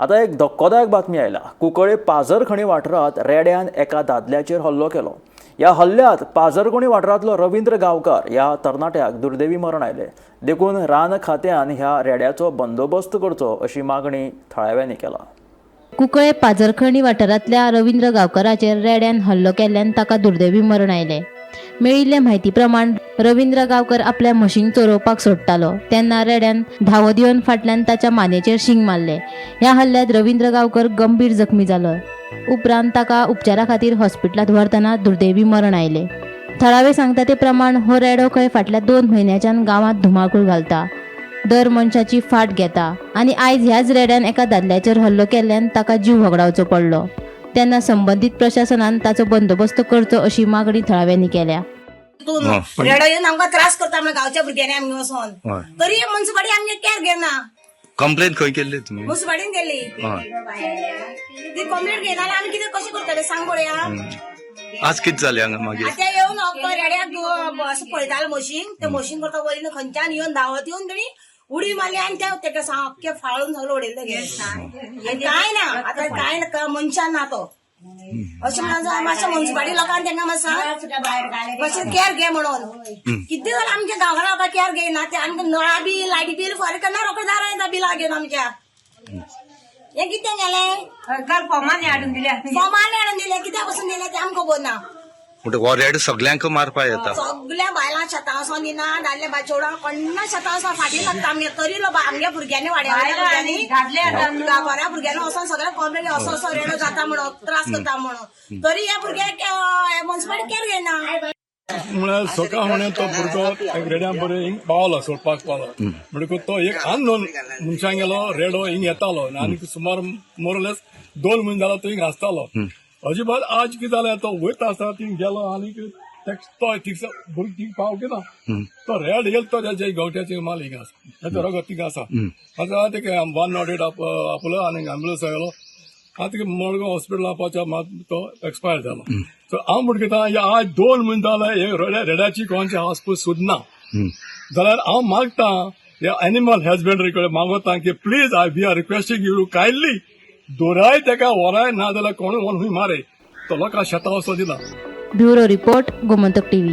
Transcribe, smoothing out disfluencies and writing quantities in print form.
आता एक धक्कोदायक बातमी आयला. कुंकळे पाझरखणी वाठारांत रेड्यान एका दादल्याचेर हल्लो केलो. ह्या हल्ल्यांत पाझरखणी वाठारांतलो रवींद्र गांवकार ह्या तरणाट्याक दुर्दैवी मरण आयलें. देखून रान खात्यान ह्या रेड्याचो बंदोबस्त करचो अशी मागणी थळाव्यांनी केला. कुंकळे पाझरखणी वाठारांतल्या रवींद्र गांवकराचेर रेड्यान हल्लो केल्ल्यान ताका दुर्दैवी मरण आयलें. मेळिल्ले म्हायती प्रमाण रवींद्र गांवकर आपल्या म्हशींक चरोवपाक सोडटालो तेन्ना रेड्यान धांवत येवन फाटल्यान ताच्या मानेचेर शिंग मारलें. ह्या हल्ल्यांत रवींद्र गांवकर गंभीर जखमी जालो. उपरांत ताका उपचारा खातीर हॉस्पिटलांत व्हरतना दुर्दैवी मरण आयलें. थळावे सांगता ते प्रमाण हो रेडो खंय फाटल्या 2 म्हयन्याच्यान गांवांत धुमाकूळ घालता, दर मनशाची फाट घेता आनी आयज ह्याच रेड्यान एका दादल्याचेर हल्लो केल्ल्यान ताका जीव होगडावचो पडलो. तेन्ना संबंदीत प्रशासनान ताचो बंदोबस्त करचो अशी मागणी थळाव्यांनी केल्या. रेडो येवन आमकां त्रास करता म्हणून गांवच्या भुरग्यांनी आमगे वचोन, तरी मुन्सिपालिटी आमगे केअर घेना. कंप्लेन खंय केल्ली तुमी? मुन्सिपालिटीन केली. ती कंप्लेंट घेना जाल्यार आमी कितें कशें करतले, सांग पळया. आज कितें जालें हांगा मागीर? आतां येवन अख्खो रेड्याक असो पळयतालो म्हशींक, ते म्हशींक करता वयल्यान खंयच्यान येवन धांवत येवन तेणी उडी मारली आनी त्या तेका सामकें फाळून सगळें उडयलें तेगेलें. आनी कांय ना, आतां कांय ना, मनशान ना तो. अशें म्हणून मातशें मुन्सिपालिटी लोकांक तेंका मातशें मातशें केअर घे म्हणून. कितें जाल्यार आमच्या गांवां लोकांक केअर घेयना ते. आमकां नळा बील, लायटी बील फारीक करना, रोखडे दारां येता बिलां घेवन आमच्या. हें कितें गेलें? काल फॉर्मांनी हाडून दिल्या. फॉर्मांनी हाडून दिलें, कित्या पसून दिलें तें आमकां खबर ना. म्हणटा हो रेड सगल्यांक मारपा येता. सगल्या बायलां शेतां वचोन दिना, दादल्या बाय चेडवां कोण्णा शेतां वचोन फाटीं लागता आमगे. तरी लो आमगे भुरग्यांनी, वाड्या बायलां आनी भुरग्यांनी, दादले आतां. बऱ्या भुरग्यांनी वचोन सगळ्या कॉम्प्लेन, असो असो रेडो जाता म्हणून, त्रास करता म्हणून, तरी ह्या भुरग्याक मुन्सिपालिटी केअर घेयना. म्हळ्यार सकाळ फुडें तो भुरगो एक रेड्या बरें हिंग पावलो, सोडपाक पावलो. म्हणटकूच तो एक अननोन मनशांगेलो गेलो रेडो हिंग येतालो आनी सुमार मोरलेस 2 म्हयने जालो तो हिंग आसतालो. अजिबात आज कितें जालें, तो वयता आसतना थिंग गेलो आनी तो थिंग भुरगो थिंग पावक ना. तो रेड येयल, तो तेजे गवट्याचे माल हिंग आसा, तेजो रगत थिंग आसा. आतां ते 108 आपलो आनी एम्बुलन्स आयलो. आतां मडगांव हॉस्पिटला पावच्या मात तो एक्सपायर जालो. सो हांव म्हणटा, आज 2 म्हयने जाले हे रेड्याची कोणाची हासपूस सुद्दां ना. जाल्यार हांव मागता, ह्या एनिमल हजबंडरी कडेन मागोता की please, I we are requesting you kindly, दोराय तेका व्हराय, ना जाल्यार कोणूय व्हरून हुंय मारे. तो लोकां शेतां वचो दिला. Bureau report, Gomantak TV.